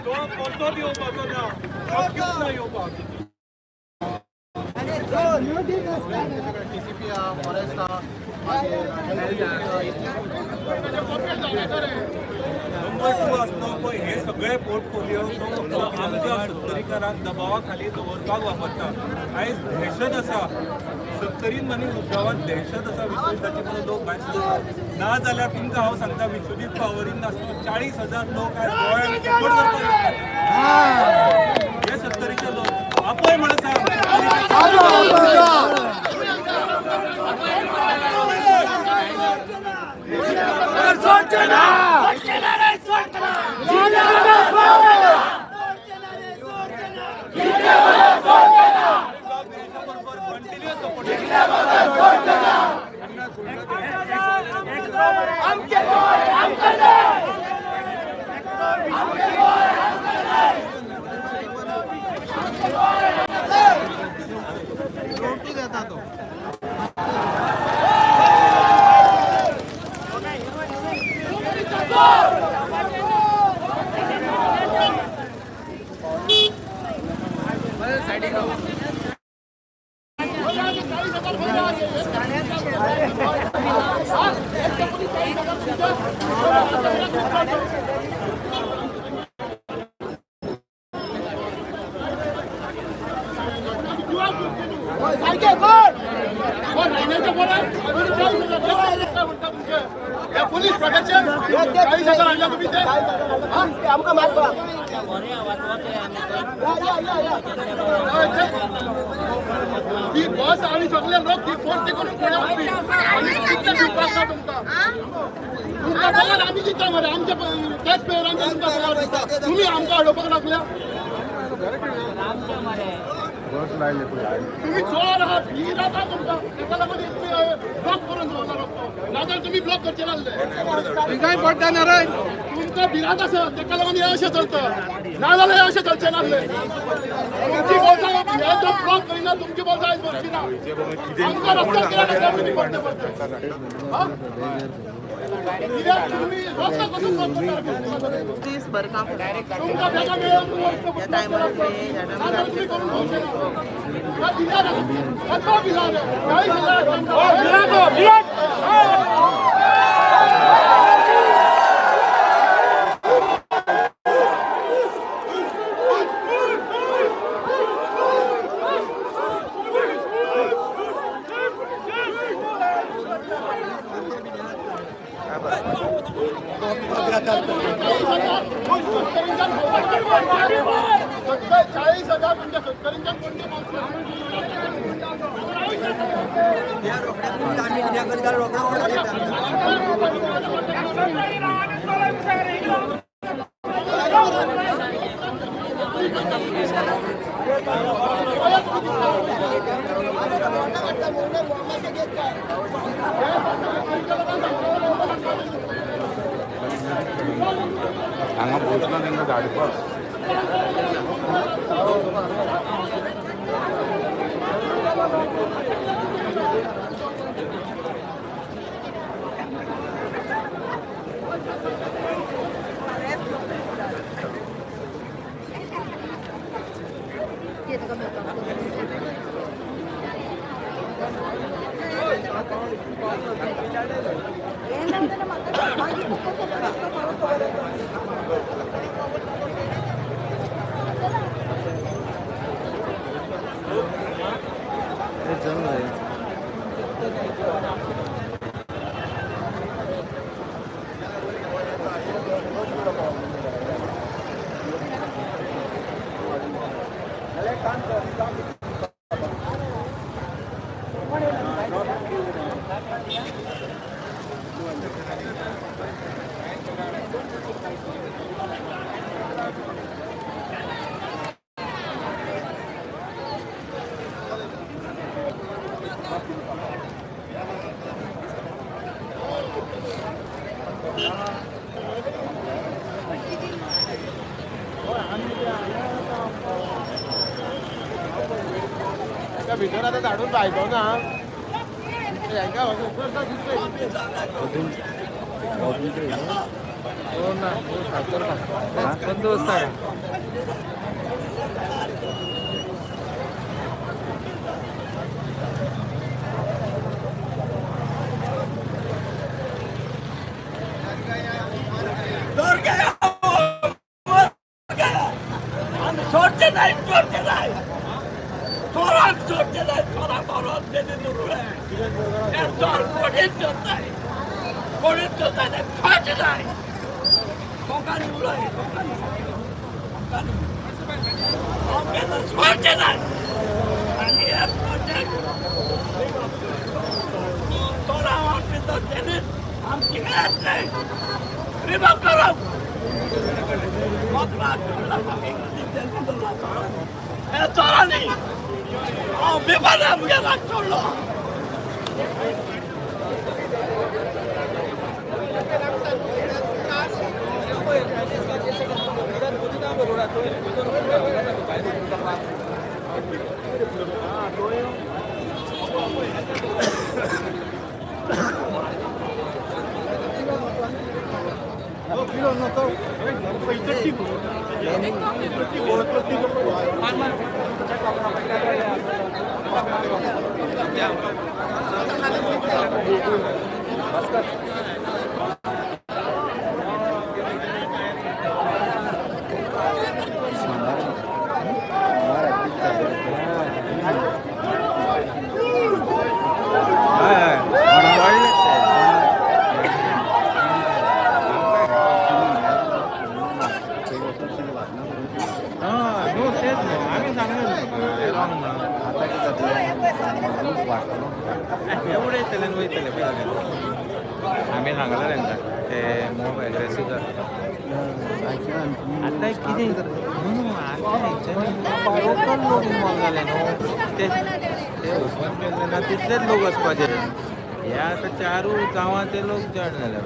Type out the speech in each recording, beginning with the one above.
तो कसोच येवपाचो ना, शक्यूच ना येवपाक. टीसीपी फॉरेस्ट नंबर 2 आसलो पळय, हे सगळे पोर्टफोलिओ तो आमच्या सत्तरीकारांक दबावा खाली दवरपाक वापरता. आयज दहशत आसा सत्तरीन आनी गांवांत, दहशत आसा विश्वजिताची म्हणून लोक भायर सरता. ना जाल्यार तुमकां हांव सांगता, विश्वजीत पावरीन नासलो 40,000 लोक आयज गोंयांत सपोर्ट करपाक येतात. हे सत्तरीचे लोक आपय म्हणून सांग. Continuous support. रोटूच येता तो. पोलीस प्रोटेक्शन 40,000 आणला तुम्ही ते. आमकां मारपाक. ही बस आणि सगळे लोक ही फोर्स करून फुडें वचपी आनी कितले दिवपाक ना तुमकां. तुमकां पगार आमी दिता मरे, आमच्या टॅक्स पेयरांचे तुमकां पगार दिता, तुमी आमकां अडोवपाक लागल्या. तुम्ही चोर आहात, ही जाता तुमकां, तेका लागून ब्लॉक करून दवरला रस्तो, नाजाल्यार तुमी ब्लॉक करचे नासले. काय पडटा ना रे. तुमकां भिरांत आसा तेका लागून हें अशें चलता, नाजाल्यार हें अशें चलचें नासलें. तुमची बोल्सां हे जर ब्लॉक करिना, तुमची बोल्सां आयज भरची ना. आमकां रस्त्यार कित्याक लागला तुमी परते परते? हा? कित्याक तुमी रस्तो कसो ब्लॉक करता? दीस भर काम. तुमकां बेगो मेळोन तुमी रस्तो ह्या ब्लॉक टायमार केला. नाजाल्यार तुमी करून भोवचे ना. हा भिरांत आसा, कसलो भिरांत? 40,000. 40,000 तुमच्या सत्तरींच्यान कोणते हांगा बसलो तांकां धाडपाक. भितर आतां धाडून फायदो ना. अजून. बंदोबस्त आहे. सोडते नाही, सोडते नाही, चोराक सोडते नाही. चोरा मारून देते. चोर कोणीच करत नाही, कोणीच करत नाही, खायचे नाही. कोकानी उलय, कोकानी, कोकानी सोडचे नाही. आणि हे प्रोजेक्ट चोरा वाटते त्यांनीच आमची मिळत नाही. रिबा करा. चोरांनी हांव बेबाना म्हगे राग सोडलो. न्हू, तेच न्हू, आमी सांगलें तुमकां रॉंग म्हणून. एवढे येतले आनी वयतले पयले. आमी सांगलें तांकां ते मोब एग्रेसीव जाता आतां. कितें न्हू, आतां हेंच्यांनी लोकल लोक इनवॉल्व जाले न्हू. ते ते ओपन केले ना, तितलेच लोक वचपाचे. हे आतां चारूय गांवां ते लोक जॉयन जाले.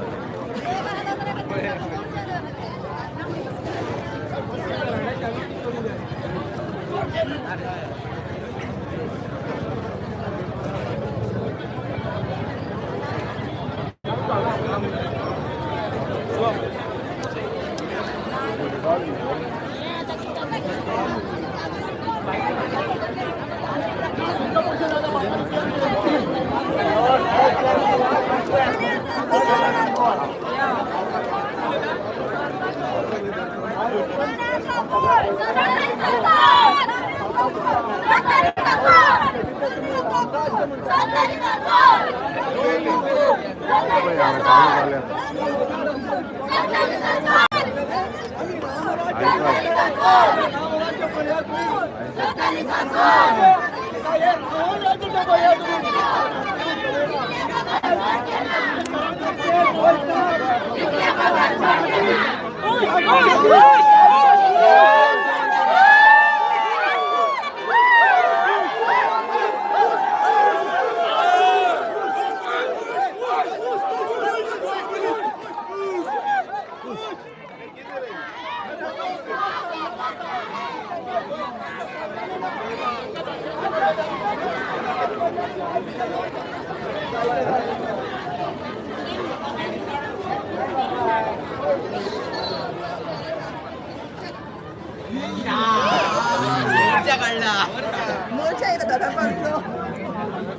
मोर्चा येता दादा पाचो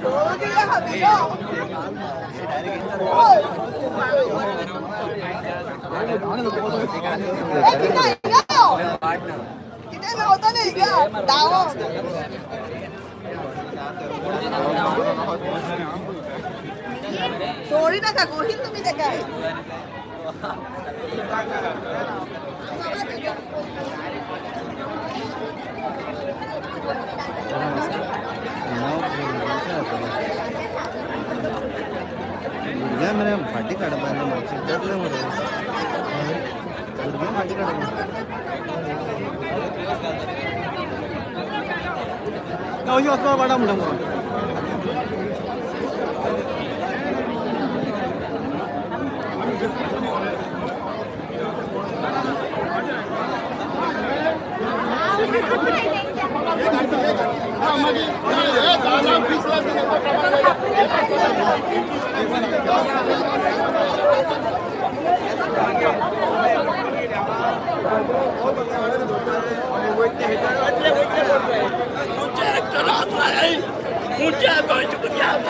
सगळ्या हाबीलो. कितें नव्हतं नाही का डाव. सोडी नका गोहीन तुम्ही ते काय. भुरग्यां मरे फाटी काडपा न्हू, मातशें जातलें मरे भुरग्यां फाटी काडपा. अशी वचपा पडा म्हणटा मगो. मागीर 10 लाख 20 लाख. तुमचे एकटो हात तुमच्या गोंयच्या भुरग्यांक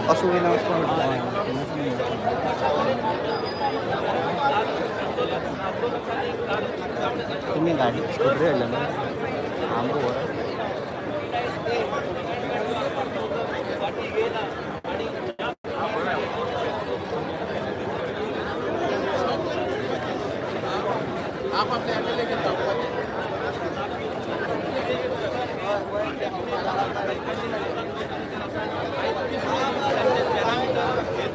असो वयल्या वचपा म्हटलें. तुमी गाडी स्कुटरी हाडल्या न्हू आमकां व्हर.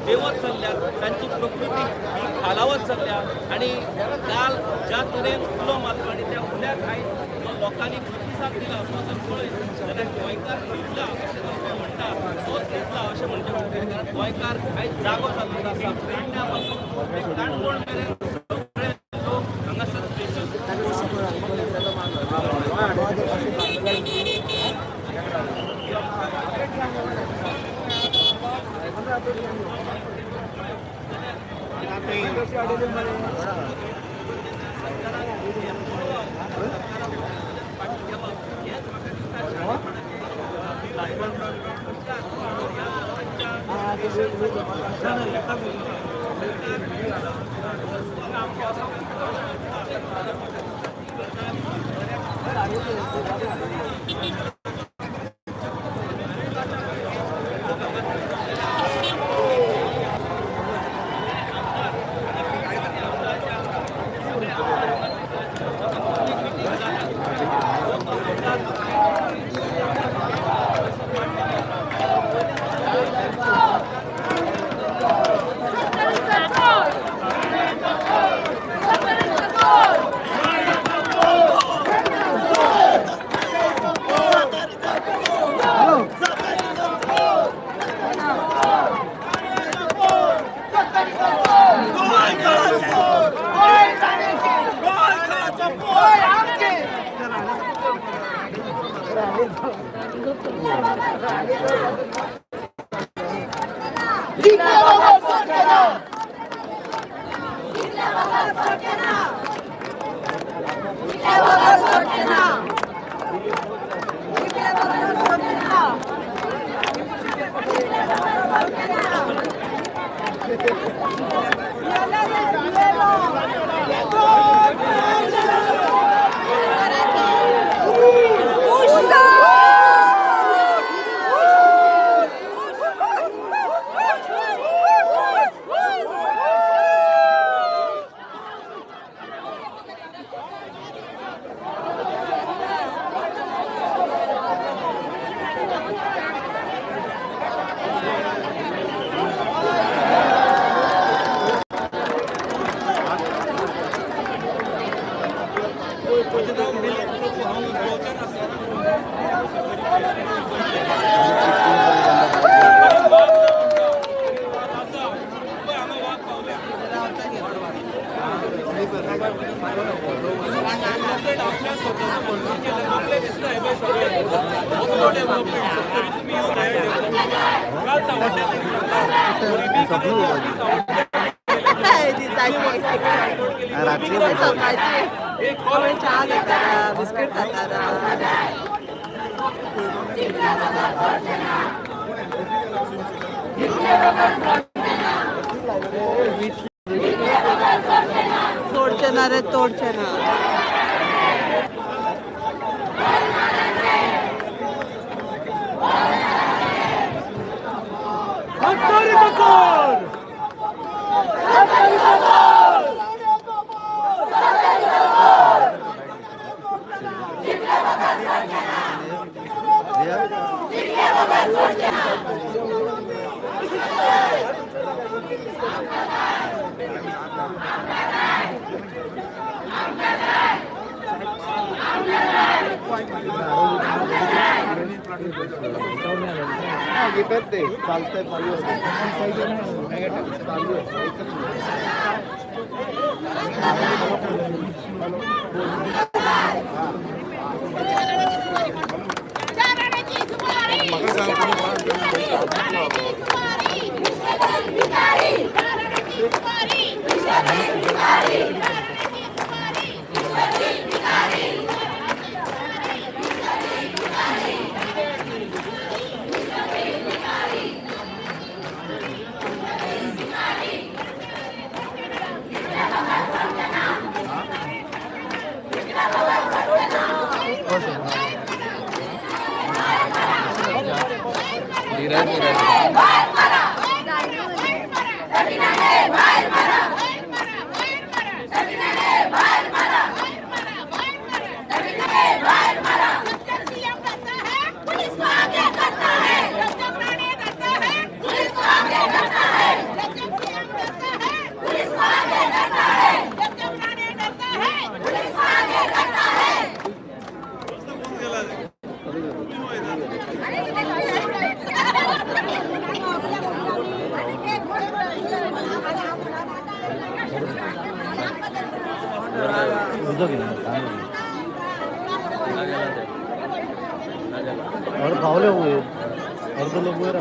देवत चल्ल्या, तांची प्रकृती ही खालावत चल्ल्या आनी काल ज्या तरेन उलो मारलो आनी त्या उल्याक आयज जो लोकांनी प्रतिसाद दिला तो जर पळयत जाल्यार गोंयकार न्हिदला अशें जर कोण म्हणटा तोच न्हिदला अशें म्हणचें पडटलें, कारण गोंयकार आयज जागो जाल्लो आसा. पेडण्या पासून ते काणकोण मेरेन सगळे लोक हांगासर बेचून म्हजें नांव मिलिंद प्रभू, हांव उसगांवच्यान आसा. पळय हांगा वाग पावल्या. डेव्हलपमेंट आपल्या स्वताचो भरपूर केला, आपलें दिसता हें पळय सगळें असलो डेव्हलपमेंट सत्तरी तुमी येवन हें डेव्हलपमेंट काल सांवड्ड्या तेणी सांगलां गरिबी कितें ती सांवड्ड्या रात्री एक कॉल चहा घेताना, बिस्कीट खाता. तोडचे ना रे, तोडचे ना. घेतात ते चालतंय चालू आहे चालू आहे एकच मिनिट गावले वयर अर्द लोक वयर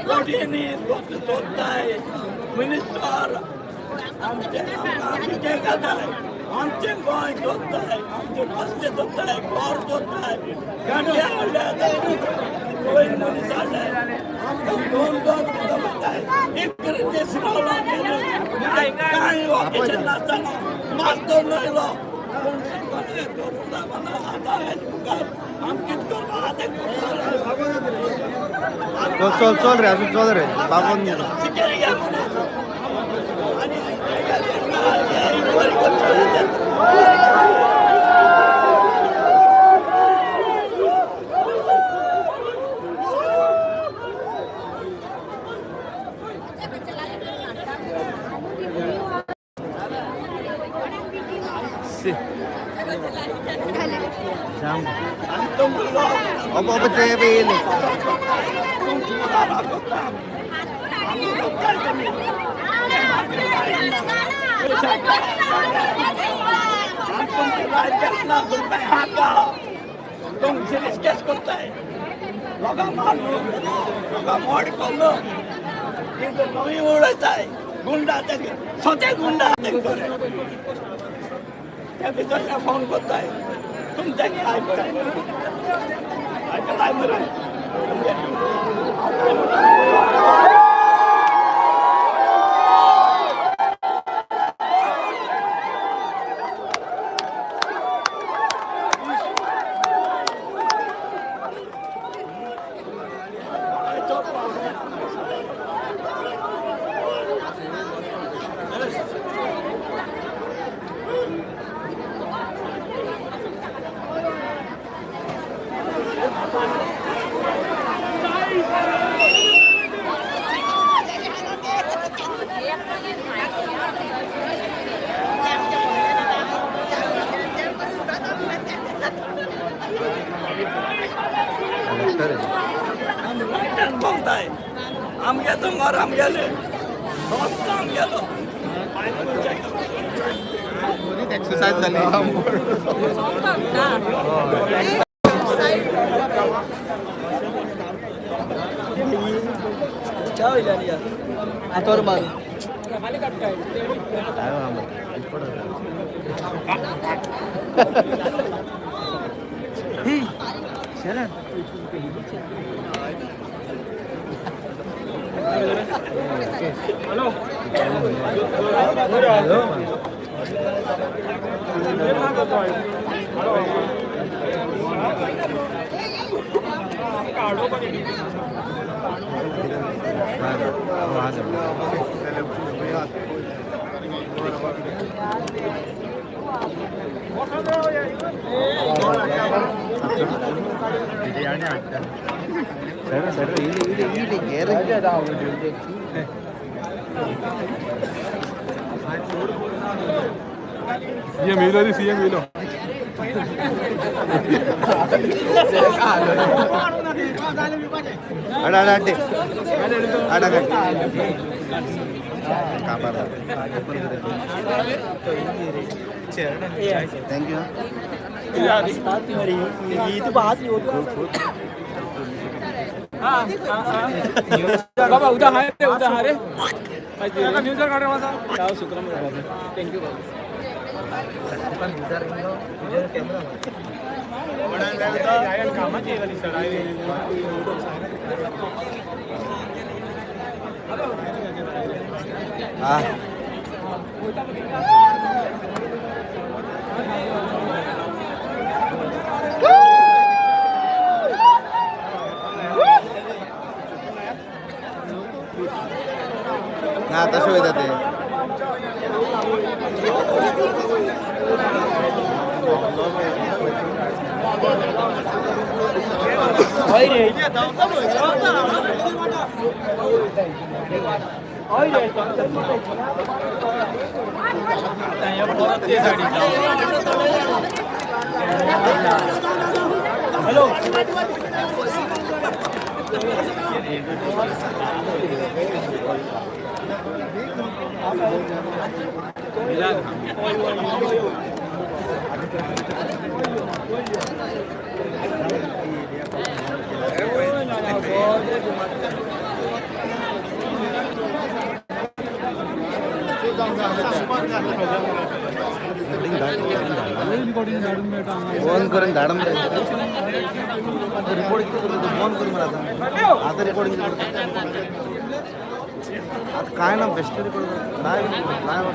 कोटींनी लोक सोदताय मिनिस्टर आमचे आमचे खाताय आमचे गोंय सोदताय आमचे रस्ते सोदताय घर सोदताय गाडये हाडल्या गोंय मनीस हाडले आमकां दोन दोन सुद्दां एक दीस रावला कांय ऑकेशन नासतना मारतो न्हयलो पूण करूंक जावना आतां हेजे मुखार आम कितें करपा आतां चल चल रे अजून चल रे बागोन सिकेरी घ्या म्हणून आनी इन्क्वायरी करची. अबो अबो ते बी येयले तुमचे केस करताय लोकां मारलो लोकां मोड करलो नवी उडयताय गुंडा ते स्वते गुंडा ते ते भितर फोन करताय तुमचे आयकताय आयकताय मरे. कलेक्टर भोंवताय आमगे तो घर आमगेले रस्तो आमगेलो. एक्सरसाइज झाली. सीएम येयलो रे, सीएम येयलो. Thank you. बाबा उदा हाय रे, उदा हाय रे. Thank you बाबा. हा ना तशें वयता ते. फोन करून धाड मरे. रिकॉर्डिंग करतो, फोन करून मरे. आता आता रिकॉर्डिंग करतो. आता काय ना बेस्ट रेकॉर्ड लाईव्ह लाईव्ह.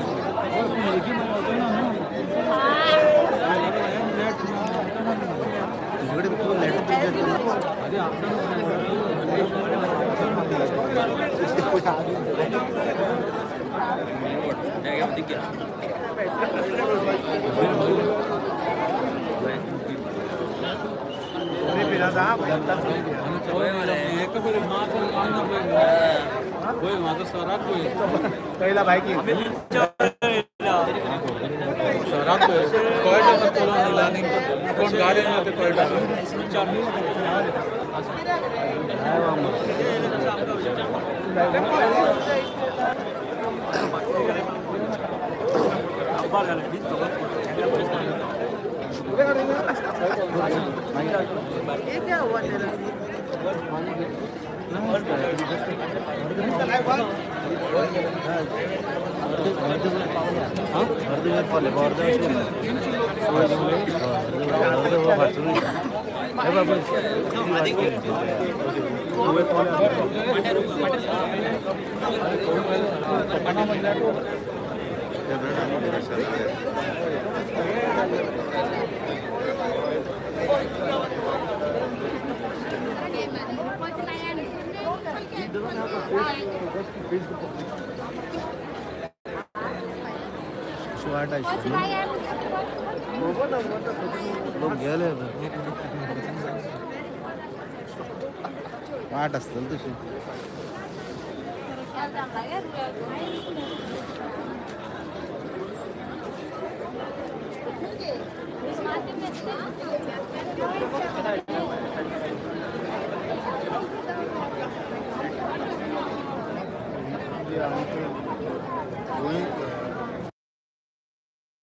तुझ्याकडे तू नेट. पहिला बायकी कोण गाडयेन ना ते कळटा. ये क्या हुआ तेरा? लोक गेले वाट असतील तशी.